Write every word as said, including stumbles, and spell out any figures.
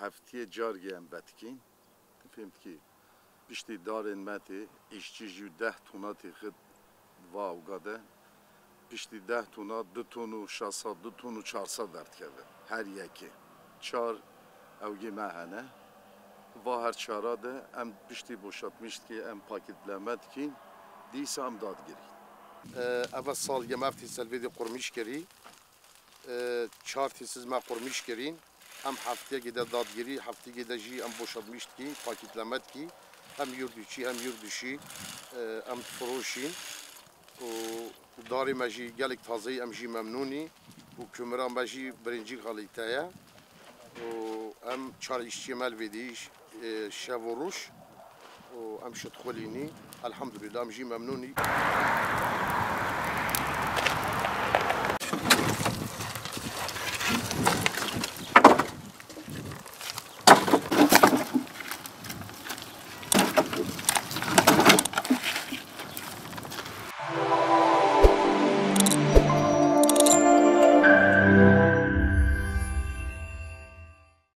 Heftiyê cargê em vedikîn. Tu fêm dikî. Piştî darên me tê, îşçî jî deh tona têxit va awga de. Piştî deh tona, du ton û şeş sed, du ton û çar sed derdikeve. Her yekê. Çar awgê me hene. Va her çara de em piştî boşaltmîş dikî, em paketleme dikîn. Dîsa em dadigirîn. Eva sal yem ev tîsel vê dê qurmîş kirî. E, çar tîsiz me qurmîş kirîn. Em heftiyekê de dadgirî, heftiyekê de jî em boşaltmîş dikî, paketleme dikî. Hem yurdîçî, hem yurdîşî, e, em difiroşîn. Û darê me jî gelek tazeyî, em jî memnûnî. Û kumira me jî birincî kalîte ye. Û em çar îşçiyê me li vê dî, e, şev û roj. Û em şitxulînî. Elhamdulillah, em jî memnûnî.